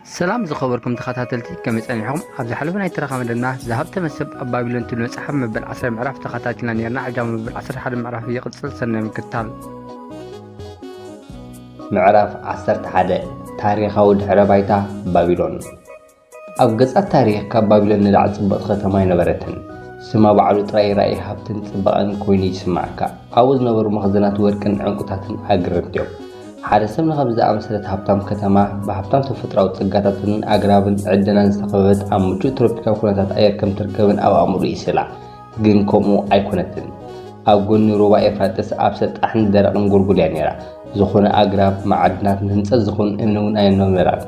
ሰላም ዝኸበርኩም ተኸታተልቲ፣ ከመይ ጸኒሕኩም? ኣብ ዝሓለፈ ናይ ትረኻ መደብና ዝሃብተመ ሰብ ኣብ ባቢሎን ትብል መጽሓፍ መበል ዓሰርተ ምዕራፍ ተኸታቲልና ነርና። ዕጃ መበል ዓሰርተ ሓደ ምዕራፍ ይቕጽል፣ ሰናይ ምክትታል። ምዕራፍ ዓሰርተ ሓደ፣ ታሪኻዊ ድሕረ ባይታ ባቢሎን። ኣብ ገጻት ታሪኽ ካብ ባቢሎን ንላዕሊ ጽብቕቲ ከተማ ኣይነበረትን። ስማ ባዕሉ ጥራይ ራእይ ሃብትን ጽባቐን ኮይኑ ይስምዓካ። ኣብኡ ዝነበሩ መኽዘናት ወርቅን ዕንቁታትን ኣገረምቲ እዮም። ሓደ ሰብ ንኸምዚ ዝኣመሰለት ሃብታም ከተማ ብሃብታም ተፈጥሮኣዊ ጸጋታትን ኣግራብን ዕደናን ዝተኸበበት ኣብ ምቹእ ትሮፒካዊ ኩነታት ኣየር ከም ትርከብን ኣብ ኣእምሮኡ ይስላ። ግን ከምኡ ኣይኮነትን። ኣብ ጎኒ ሩባ ኤፍራጥስ ኣብ ሰጣሕን ደረቕን ጎልጎል እያ ነይራ። ዝኾነ ኣግራብ፣ መዓድናት፣ ንህንጸት ዝኾን እምኒ እውን ኣይነበራን።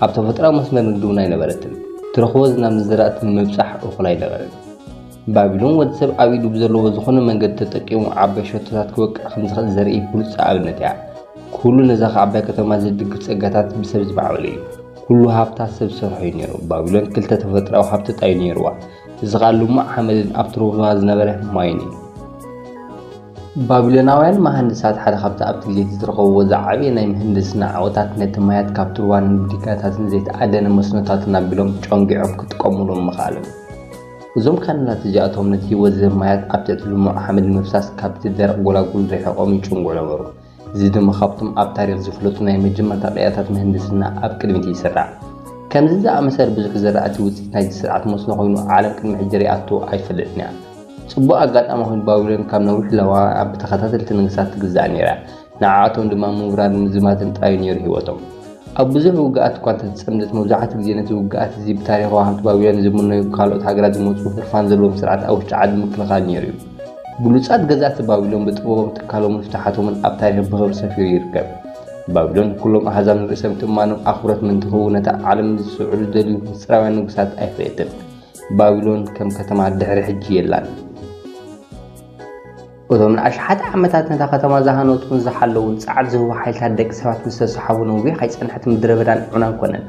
ኣብ ተፈጥሮኣዊ መስመር ንግዲ እውን ኣይነበረትን። ትረኽቦ ዝናብ ንዝራእቲ ንምብጻሕ እኹል ኣይነበረን። ባቢሎን ወዲ ሰብ ኣብ ኢዱ ብዘለዎ ዝኾነ መንገዲ ተጠቂሙ ዓባይ ሸቶታት ክወቅዕ ከም ዝኽእል ዘርኢ ብሉጽ ኣብነት እያ። ኩሉ ነዛ ዓባይ ከተማ ዝድግፍ ጸጋታት ብሰብ ዝማዕበለ እዩ። ኩሉ ሃብታ ሰብ ዝሰርሖ እዩ ነይሩ። ባቢሎን ክልተ ተፈጥሮኣዊ ሃብትታት እዩ ነይርዋ። እዚ ኸኣ ልሙዕ ሓመድን ኣብቲ ሩባ ዝነበረ ማይን እዩ። ባቢሎናውያን መሃንድሳት ሓደ ካብቲ ኣብቲ ግዜ ዝረኸብዎ ዝዓበየ ናይ ምህንድስና ዓወታት ነቲ ማያት ካብቲ ሩባን ዲጋታትን ዘይተኣደነ መስኖታትን ኣቢሎም ጨንጊዖም ክጥቀሙሎም ምኽኣሎም። እዞም ካናላት እዚኣቶም ነቲ ህይወት ዝህብ ማያት ኣብ ትሕቲ ልሙዕ ሓመድ ንምፍሳስ ካብቲ ደረቕ ጎላጉል ርሒቖም ይጭንጉዑ ነበሩ። እዚ ድማ ካብቶም ኣብ ታሪኽ ዝፍለጡ ናይ መጀመርታ ቅያታት ምህንድስና ኣብ ቅድሚት ይስራዕ። ከምዚ ዝኣመሰለ ብዙሕ ዝራእቲ ውፅኢት ናይዚ ስርዓት መስኖ ኮይኑ ዓለም ቅድሚ ሕጂ ሪኣቶ ኣይትፈልጥን እያ። ፅቡቕ ኣጋጣሚ ኮይኑ ባቢሎን ካብ ነዊሕ ለዋ ኣብ ተኸታተልቲ ንግስታት ትግዛእ ነይራ። ንዓኣቶም ድማ ምውራድን ምዝማትን ጥራይ ነይሩ ህይወቶም። ኣብ ብዙሕ ውግኣት እኳ እንተተጸምደት፣ መብዛሕትኡ ግዜ ነቲ ውግኣት እዚ ብታሪኻዊ ሃብቲ ባቢሎን ዝምነዩ ካብ ካልኦት ሃገራት ዝመጹ ህርፋን ዘለዎም ስርዓት ኣብ ውሽጢ ዓዲ ምክልኻል ነይሩ እዩ። ብሉጻት ገዛእቲ ባቢሎን ብጥበቦም፣ ትካሎምን ፍትሓቶምን ኣብ ታሪኽ ብኽብሪ ሰፊሩ ይርከብ። ባቢሎን ንኩሎም ኣህዛብ ንርእሰ ምትእምማኖም ኣኽብሮት ምእንቲ ክህቡ ነታ ዓለም ዝስዕሩ ዝደልዩ ምስጢራውያን ንጉሳት ኣይፈለየትን። ባቢሎን ከም ከተማ ድሕሪ ሕጂ የላን። እቶም ንኣሽሓት ዓመታት ነታ ከተማ ዝሃነጹን ዝሓለዉን ጸዓት ዝህቡ ሓይልታት ደቂ ሰባት ምስ ተሰሓቡ ነዊሕ ኣይጸንሐትን ምድረ በዳን ዑናን ኮነት።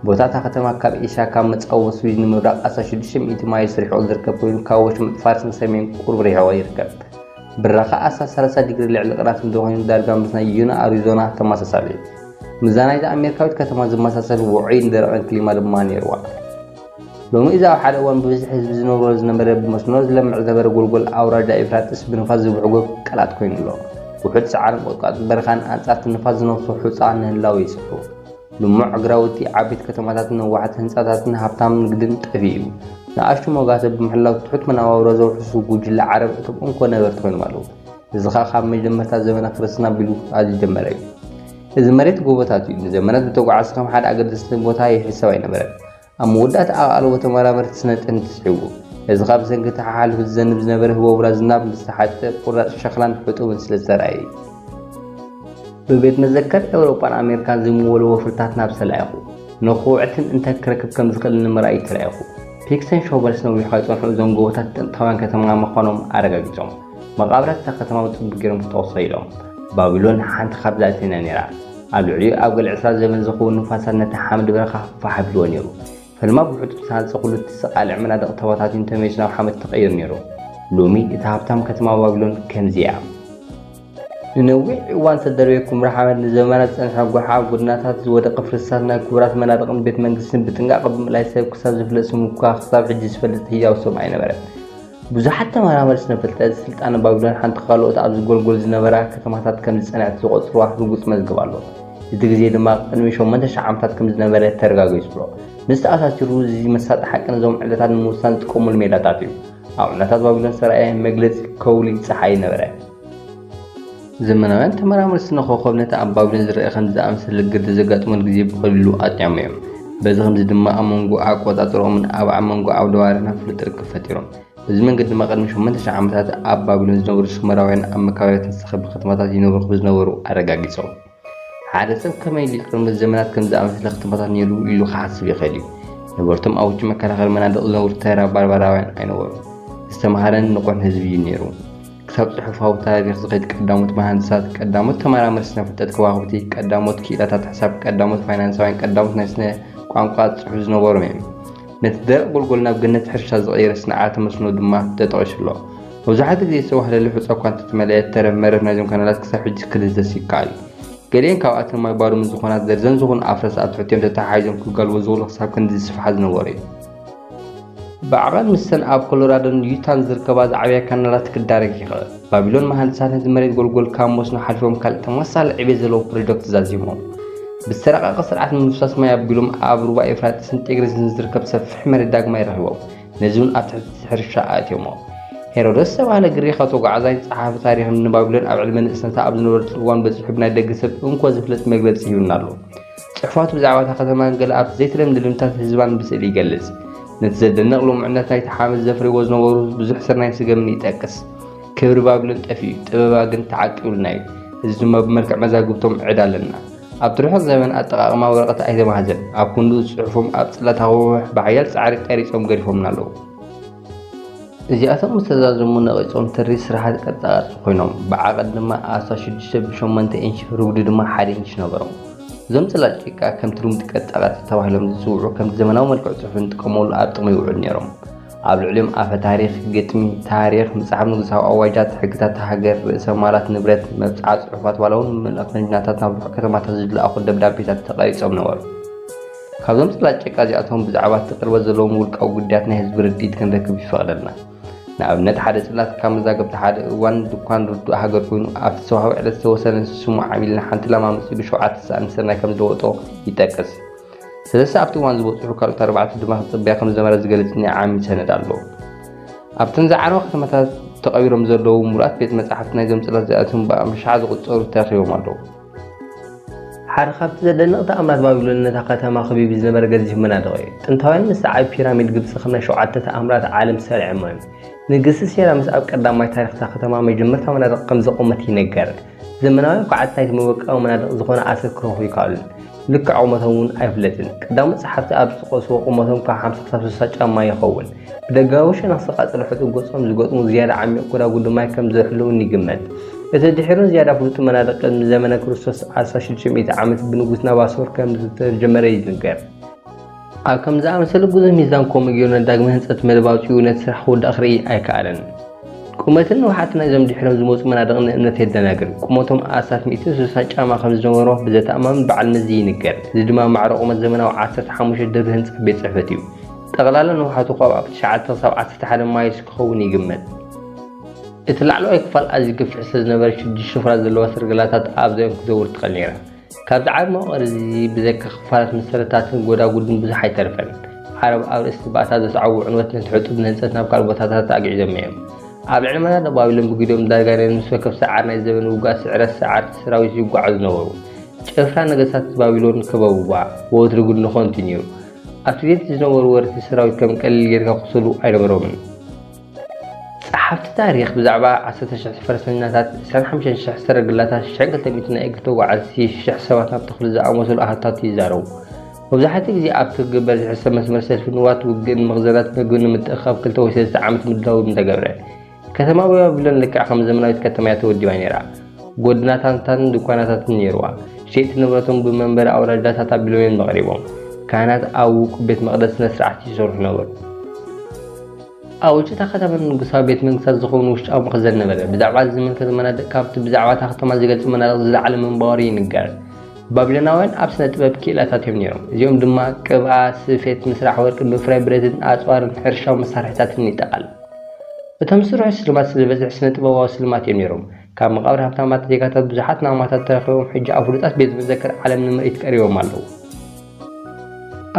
ቦታ እታ ከተማ ካብ ኤስያ ካብ መጻወ ስዊዝ ንምብራቕ ኣስታት ሽዱሽተ ሚእቲ ማይልስ ርሒቑ ዝርከብ ኮይኑ ካብ ወሽመጥ ፋርስ ንሰሜን ቁሩብ ርሒቑ ይርከብ። ብራኸ ኣስታት ሰላሳ ዲግሪ ልዕሊ ቅርናት ምድሪ ኮይኑ ዳርጋ ምስ ናይ ዩና ኣሪዞና ተመሳሳሊ እዩ። ምስዛ ናይዛ ኣሜሪካዊት ከተማ ዝመሳሰል ውዑይን ደረቕን ክሊማ ድማ ነይርዋ። ሎሚ እዚ ኣብ ሓደ እዋን ብብዝሒ ህዝቢ ዝነብሮ ዝነበረ ብመስኖ ዝለምዕ ዝነበረ ጎልጎል ኣውራጃ ኤፍራጥስ ብንፋስ ዝብሕጎ ቀላጥ ኮይኑ ኣሎ። ውሑድ ሰዓርን ቁጥቋጥ በረኻን ኣንጻርቲ ንፋስ ዝነፍሶ ሑጻ ንህላወ ይስፍሩ። ልሙዕ ግራውቲ፣ ዓበይቲ ከተማታትን ነዋሕቲ ህንጻታትን ሃብታም ንግድን ጠፊኡ እዩ። ንኣሽቱ ሞጋተ ብምሕላው ትሑት መነባብሮ ዘውሕሱ ጉጅለ ዓረብ እቶም እንኮ ነበርቲ ኮይኖም ኣለዉ። እዚ ኸኣ ካብ መጀመርታ ዘመነ ክርስትና ኣቢሉ ዝጀመረ እዩ። እዚ መሬት ጎቦታት እዩ። ንዘመናት ዝተጓዕዘ ከም ሓደ ኣገደስቲ ቦታ ይሕሰብ ኣይነበረን። ኣብ መወዳእታ ኣቓልቦ ተመራመርቲ ስነ ጥንቲ ስሒቡ። እዚ ኸኣ ብሰንኪ እቲ ሓሓሊፉ ዝዘንብ ዝነበረ ህቦብራ ዝናብ ምስ ተሓጽበ ቁራጽ ሸኽላን ሕጡብን ስለ ዝተራእየ እዩ። ብቤት መዘከር ኤውሮጳን ኣሜሪካን ዝምወሉ ወፍርታት ናብ ሰላኢኹ ንኽውዕትን እንታይ ክረክብ ከም ዝኽእል ንምርኣይ ተላኢኹ። ፒክሰን ሾቨልስ ነዊሕ ከይጸንሑ እዞም ጎቦታት ጥንታውያን ከተማ ምዃኖም ኣረጋጊጾም። መቓብራት እታ ከተማ እውን ጽቡቕ ገይሮም ክጠቕሱ ኢሎም። ባቢሎን ሓንቲ ካብዚኣተን እያ ነይራ። ኣብ ልዕሊኡ ኣብ ገለ ዕስራ ዘበን ዝኸውን ንፋሳት ነቲ ሓመድ በረኻ ፋሕ ኣቢልዎ ነይሩ። ፈልማ ብሕጡብ ዝተሃንጸ ኩሉ እቲ ዝቓልዕ መናድቕ ተበታቲኑ ተመሊሱ ናብ ሓመድ ተቐይሩ ነይሩ። ሎሚ እታ ሃብታም ከተማ ባቢሎን ከምዚ እያ። ንነዊሕ እዋን ዝተደርበየ ኩምራ ሓመድ፣ ንዘመናት ዝጸንሐ ጓሓ፣ ጎድናታት ዝወደቐ ፍርስራስ ናይ ክቡራት መናድቕን ቤት መንግስትን ብጥንቃቐ ብምእላይ ሰብ ክሳብ ዝፍለጥ ስሙ እኳ ክሳብ ሕጂ ዝፈልጥ ህያው ሰብ ኣይነበረን። ብዙሓት ተመራመርቲ ስነ ፍልጠት፣ ስልጣነ ባቢሎን ሓንቲ ካብ ካልኦት ኣብዚ ጎልጎል ዝነበራ ከተማታት ከም ዝጸንዐት ዝቖጽርዋ ርጉጽ መዝገብ ኣሎ። እቲ ግዜ ድማ ቅድሚ ሸሞንተ ሽሕ ዓመታት ከም ዝነበረ ተረጋጊጹ ኣሎ። ምስ ተኣሳሲሩ፣ እዚ መሳጢ ሓቂ ነዞም ዕለታት ንምውሳን ዝጥቀሙሉ ሜላታት እዩ። ኣብ ዕለታት ባቢሎን ዝተራእየ መግለጺ ከውሊ ጸሓይ ነበረ። ዘመናውያን ተመራመርቲ ስነ ኮኾብ ነቲ ኣብ ባቢሎን ዝረአ ከምዚ ዝኣመሰለ ግርዲ ዘጋጥመሉ ግዜ ብቐሊሉ ኣጥዕያሞ እዮም። በዚ ከምዚ ድማ ኣብ መንጎ ኣቆጻጽርኦምን ኣብ ኣብ መንጎ ዓውደ ባርህና ፍሉጥ ርክብ ፈጢሮም። በዚ መንገዲ ድማ ቅድሚ ሸሞንተ ሽሕ ዓመታት ኣብ ባቢሎን ዝነበሩ ሹመራውያን ኣብ መካበብያታት ዝተኸበ ከተማታት ይነብሩ ከም ዝነበሩ ኣረጋጊጾም። ሓደ ሰብ ከመይ ኢሉ ቅድሚ ዘመናት ከም ዝኣመሰለ ከተማታት ነይሩ ኢሉ ክሓስብ ይኽእል እዩ። ነበርቶም ኣብ ውሽጢ መከላኸሊ መናድቕ ዝነብሩ ተራ ባርባራውያን ኣይነበሩን። ዝተምሃረን ንቑሕን ህዝቢ እዩ ነይሩ። ክሳብ ጽሑፋዊ ታሪኽ ዝኸይድ ቀዳሞት መሃንድሳት፣ ቀዳሞት ተመራመርቲ ስነ ፍልጠት ከዋኽብቲ፣ ቀዳሞት ክኢላታት ሕሳብ፣ ቀዳሞት ፋይናንሳውያን፣ ቀዳሞት ናይ ስነ ቋንቋ ጽሑፍ ዝነበሮም እዮም። ነቲ ደረቕ ጎልጎል ናብ ገነት ሕርሻ ዝቐየረ ስነ ዓርተ መስኖ ድማ ተጠቒሱ ኣሎ። መብዛሕትኡ ግዜ ዝተዋህለለ ሑጻ እኳ እንተተመልአ፣ ተረፍ መረፍ ናይዞም ካናላት ክሳብ ሕጂ ክድህሰስ ይከኣል እዩ። ገሊአን ካብኣተን ማይ ባዶ ምስ ዝኾና፣ ደርዘን ዝኾኑ ኣፍረስ ኣብ ትሕቲኦም ተተሓሒዞም ክጋልቦ ዝኽእሉ ክሳብ ክንዲ ዝስፍሓ ዝነበሩ እዩ። ብዓቐን ምስተን ኣብ ኮሎራዶን ዩታን ዝርከባ ዝዓበያ ካናላት ክዳረግ ይኽእል። ባቢሎን መሃንድሳት ነቲ መሬት ጎልጎል ካብ መስኖ ሓሊፎም ካልእ ተመሳሳሊ ዕቤት ዘለዎ ፕሮጀክት ዛዚሞም። ብዝተራቐቐ ስርዓት ምፍሳስ ማይ ኣቢሎም ኣብ ሩባ ኤፍራጥስን ጤግሪስን ዝርከብ ሰፊሕ መሬት ዳግማይ ረኺቦም፣ ነዚ እውን ኣብ ትሕቲ ሕርሻ ኣእትዮሞ። ሄሮዶስ ዝተባህለ ግሪኻዊ ተጓዓዛይን ጸሓፊ ታሪኽን ንባቢሎን ኣብ ዕድመ ንእስነታ ኣብ ዝነበረትሉ እዋን በጺሑ ብናይ ደገ ሰብ እንኮ ዝፍለጥ መግለጺ ሂቡና ኣሎ። ጽሑፋቱ ብዛዕባ እታ ከተማን ገለ ኣብቲ ዘይተለምደ ልምድታት ህዝባን ብስእሊ ይገልጽ። ነቲ ዘደንቕ ልሙዕነት ናይቲ ሓመድ ዘፍርይዎ ዝነበሩ ብዙሕ ስርናይን ስገምን ይጠቅስ። ክብሪ ባቢሎን ጠፊኡ፣ ጥበባ ግን ተዓቂቡልና እዩ። እዚ ድማ ብመልክዕ መዛግብቶም ዕዳ ኣለና። ኣብቲ ርሑቕ ዘመን ኣጠቓቕማ ወረቐት ኣይተማህዘን። ኣብ ክንድኡ ጽሑፎም ኣብ ጽላት ኣኻውሕ ብሓያል ጻዕሪ ቀሪጾም ገዲፎምና ኣለዉ። እዚኣቶም ዝተዛዘሙ ነቒጾም ትሪ ስራሓት ቅርጻ ቅርጺ ኮይኖም፣ ብዓቐን ድማ ኣስታት ሽዱሽተ ብሸሞንተ ኢንች፣ ርጉዲ ድማ ሓደ ኢንች ነበሮም። እዞም ጽላት ጭቃ ከምቲ ልሙድ ቅርጻ ቅርጺ ተባሂሎም ዝጽውዑ፣ ከምቲ ዘመናዊ መልክዕ ጽሑፍ እንጥቀመሉ ኣብ ጥቕሚ ይውዕሉ ነይሮም። ኣብ ልዕሊኦም ኣፈ ታሪኽ፣ ግጥሚ፣ ታሪኽ፣ መጽሓፍ ንጉሳዊ ኣዋጃት፣ ሕግታት ሃገር፣ ርእሰ ማላት፣ ንብረት፣ መብጽዓ ጽሑፋት፣ ዋላ እውን መልእኽተኛታት ናብ ርሑቕ ከተማታት ዝለኣኹ ደብዳቤታት ተቐሪጾም ነበሩ። ካብዞም ጽላት ጭቃ እዚኣቶም ብዛዕባ እቲ ቅርበት ዘለዎም ውልቃዊ ጉዳያት ናይ ህዝቢ ርድኢት ክንረክብ ይፈቕደልና። ንኣብነት፣ ሓደ ጽላት ካብ መዛግብቲ ሓደ እዋን ድኳን ርዱእ ሃገር ኮይኑ፣ ኣብቲ ዝተዋህበ ዕለት ዝተወሰነ ስሙ ዓሚልና ሓንቲ ላም ኣምጺኡ ብሸውዓተ ሳእኒ ስርናይ ከም ዝለወጦ ይጠቅስ። ሰለስተ ኣብቲ እዋን ዝበጽሑ ካልኦት ኣርባዕተ ድማ ክጽበያ ከም ዝነበረ ዝገልጽ ናይ ዓሚ ሰነድ ኣሎ። ኣብተን ዝዓነዋ ከተማታት ተቐቢሮም ዘለዉ ምሉኣት ቤት መጻሕፍቲ ናይዞም ጽላት እዚኣቶም ብኣምሻሓ ዝቑጸሩ ተረኺቦም ኣለዉ። ሓደ ካብቲ ዘደንቕ ተኣምራት ባቢሎን ነታ ከተማ ከቢቡ ዝነበረ ገዚፍ መናድቕ እዩ። ጥንታውያን ምስ ዓቢ ፒራሚድ ግብጺ ከም ናይ ሸውዓተ ተኣምራት ዓለም ሰሪዖሞ እዮም። ንግስቲ ሴራምስ ኣብ ቀዳማይ ታሪኽ እታ ከተማ መጀመርታ መናድቕ ከም ዘቖመት ይነገር። ዘመናውያን ኳዕቲ ናይቲ መበቆላዊ መናድቕ ዝኾነ ኣሰር ክረኽቡ ኣይከኣሉን። ልክዕ ቁመቶም እውን ኣይፍለጥን። ቀዳሞት ጸሓፍቲ ኣብ ዝጠቐስዎ ቁመቶም ካብ ሓምሳ ክሳብ ስሳ ጫማ ይኸውን። ብደጋዊ ሸነኽ ዝተቓጸለ ሕጡብ ገጾም ዝገጥሙ ዝያዳ ዓሚቕ ጎዳጉዲ ማይ ከም ዘሕልውን ይግመት። እቲ ድሒሩን ዝያዳ ፍሉጥን መናድቕ ቅድሚ ዘመነ ክርስቶስ ኣስታት ሽዱሽተ ሚእቲ ዓመት ብንጉስ ናባሶር ከም ዝተጀመረ ይንገር። ኣብ ከምዚ ዝኣመሰለ ግዙፍ ሚዛን ኮመ ጊዮርጊስ ዳግመ ህንጸት መደብ ኣውጺኡ ነቲ ስራሕ ክውዳእ ክርኢ ኣይከኣለን። ቁመትን ንውሓትን ናይዞም ድሒሮም ዝመጹ መናድቕ ንእምነት የደናግር። ቁመቶም ኣስታት ሚእትን ስሳን ጫማ ከም ዝነበሮ ብዘተኣማምን በዓል መዚ ይንገር። እዚ ድማ ማዕረ ቁመት ዘመናዊ ዓሰርተ ሓሙሽተ ደርቢ ህንጻ ቤት ጽሕፈት እዩ። ጠቕላላ ንውሓቱ ካብ ኣብ ትሽዓተ ክሳብ ዓሰርተ ሓደ ማይልስ ክኸውን ይግመት። እቲ ላዕለዋይ ክፋል ኣዝዩ ገፊሕ ስለ ዝነበረ፣ ሽዱሽተ ሸኾላት ዘለዋ ሰረገላታት ኣብዛ እያ ክትዘውር ትኽእል ነይራ። ካብዚ ዓቢ መዋቕር እዚ ብዘይካ ክፋላት መሰረታትን ጎዳጉድን ብዙሕ ኣይተረፈን። ዓረብ ኣብ ርእሲ ባእታ ዘስዓቡ ዕንወት ነቲ ሕጡብ ንህንጸት ናብ ካልእ ቦታታት ኣግዒዞሞ እዮም። ኣብ ልዕሊ መናድቕ ባቢሎን ብግዲኦም ዳርጋ ናይ ነፍሲ ወከፍ ሰዓር ናይ ዘበን ውጉኣት ስዕረት ሰዓርቲ ሰራዊት ይጓዓዙ ነበሩ። ጭፍራ ነገስታት ባቢሎን ከበብዋ፣ ወትሩ ግን ንኸንቱ እዩ ነይሩ። ኣብቲ ቤት ዝነበሩ ወረርቲ ሰራዊት ከም ቀሊል ጌርካ ክቑሰሉ ኣይነበሮምን። ጸሓፍቲ ታሪኽ ብዛዕባ ዓሰርተ ሽሕ ፈረሰኛታት፣ ዕስራን ሓሙሽተን ሽሕ ሰረገላታት፣ ሽሕን ክልተ ሚእትን ናይ እግሪ ተጓዓዝቲ፣ ሽሕ ሰባት ናብ ተኽሊ ዝኣመሰሉ ኣሃታት ይዛረቡ። መብዛሕትኡ ግዜ ኣብቲ ክግበር ዝሕሰብ መስመር ሰልፊ ንዋት ውግእን መኽዘናት ምግብን ንምትእኽኻብ ክልተ ወይ ሰለስተ ዓመት ምድላው ምተገብረ። ከተማ ባቢሎን ልክዕ ከም ዘመናዊት ከተማ እያ ተወዲባ ነይራ። ጎደናታታን ድኳናታትን ነይርዋ። ሸየጥቲ ንብረቶም ብመንበሪ ኣውራጃታት ኣቢሎም እዮም ቀሪቦም። ካህናት ኣብ ውቁብ ቤት መቕደስ ስነ ስርዓት ይሰርሑ ነበሩ። ኣውጅ እታ ከተማ ንንጉሳዊ ቤት መንግስታት ዝኸውን ውሽጣዊ መኽዘን ነበረ። ብዛዕባ እዚ ዝምልከት መናድቕ ካብቲ ብዛዕባ እታ ከተማ ዝገልጽ መናድቕ ዝለዓለ ምንባሩ ይንገር። ባቢሎናውያን ኣብ ስነ ጥበብ ክኢላታት እዮም ነይሮም። እዚኦም ድማ ቅብኣ፣ ስፌት፣ ምስራሕ ወርቅን ምፍራይ ብረትን ኣጽዋርን ሕርሻዊ መሳርሒታትን ይጠቓል። እቶም ዝስርሑ ስልማት ዝበዝሕ ስነ ጥበባዊ ስልማት እዮም ነይሮም። ካብ መቓብር ሃብታማት ዜጋታት ብዙሓት ናማታት ተረኺቦም ሕጂ ኣብ ፍሉጣት ቤት መዘክር ዓለም ንምርኢት ቀሪቦም ኣለዉ።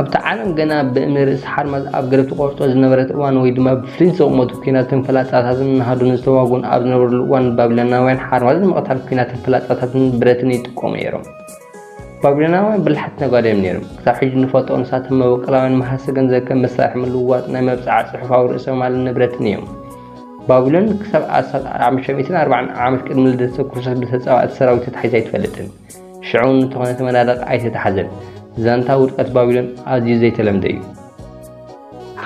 ኣብታ ዓለም ገና ብእምኒ ርእሲ ሓርማዝ ኣብ ገደብ ትቖርጾ ዝነበረት እዋን ወይ ድማ ብፍሊንት ዝቕመጡ ኲናትን ፍላጻታትን ንሃዱን ዝተዋግኡን ኣብ ዝነበሩሉ እዋን ባቢሎናውያን ሓርማዝ ንምቕታል ኲናትን ፍላጻታትን ብረትን ይጥቀሙ ነይሮም። ባቢሎናውያን በላሕቲ ነጋዶ እዮም ነይሮም። ክሳብ ሕጂ ንፈልጦ ንሳቶም መበቆላውያን መሃሰ ገንዘብ ከም መሳርሒ ምልውዋጥ ናይ መብጽዓ ጽሑፋዊ ርእሰ ማልን ንብረትን እዮም። ባቢሎን ክሳብ ኣስታት ሓሙሽተ ሚእትን ኣርባዓን ዓመት ቅድሚ ልደተ ክርስቶስ ብተጻባእቲ ሰራዊት ተታሒዛ ኣይትፈልጥን። ሽዑ እውን እንተኾነ እቲ መናድቕ ኣይተታሕዘን። ዛንታ ውድቀት ባቢሎን ኣዝዩ ዘይተለምደ እዩ።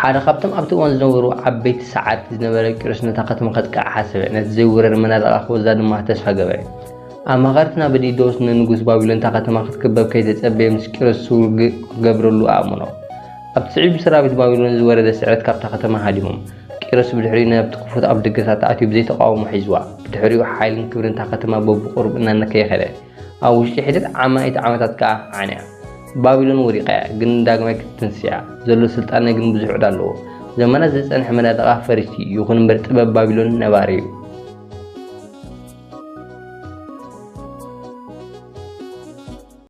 ሓደ ካብቶም ኣብቲ እዋን ዝነበሩ ዓበይቲ ሰዓርቲ ዝነበረ ቂሮስ ነታ ከተማ ከጥቅዓ ሓሰበ። ነቲ ዘይውረር መናድቓ ክወዛ ድማ ተስፋ ገበረ። ኣማኸርትና በዲዶስ ንንጉስ ባቢሎን እታ ከተማ ክትክበብ ከይተጸበየ ምስ ቂሮስ ውግእ ክገብረሉ ኣእምኖ። ኣብቲ ስዒቡ ሰራዊት ባቢሎን ዝወረደ ስዕረት ካብታ ከተማ ሃዲሞም። ቂሮስ ብድሕሪኡ ናብቲ ክፉት ኣፍደገታት ኣትዩ ብዘይ ተቓውሞ ሒዝዋ። ብድሕሪኡ ሓይልን ክብርን እታ ከተማ በብቑሩብ እናነከየ ከደ። ኣብ ውሽጢ ሒደት ዓማኢት ዓመታት ከኣ ዓንያ። ባቢሎን ወዲቓ እያ፣ ግን ዳግማይ ክትትንስያ ዘሎ ስልጣነ ግን ብዙሕ ዕዳ ኣለዎ። ዘመናት ዝጸንሐ መናድቓ ፈሪሱ እዩ፣ ይኹን እምበር ጥበብ ባቢሎን ነባሪ እዩ።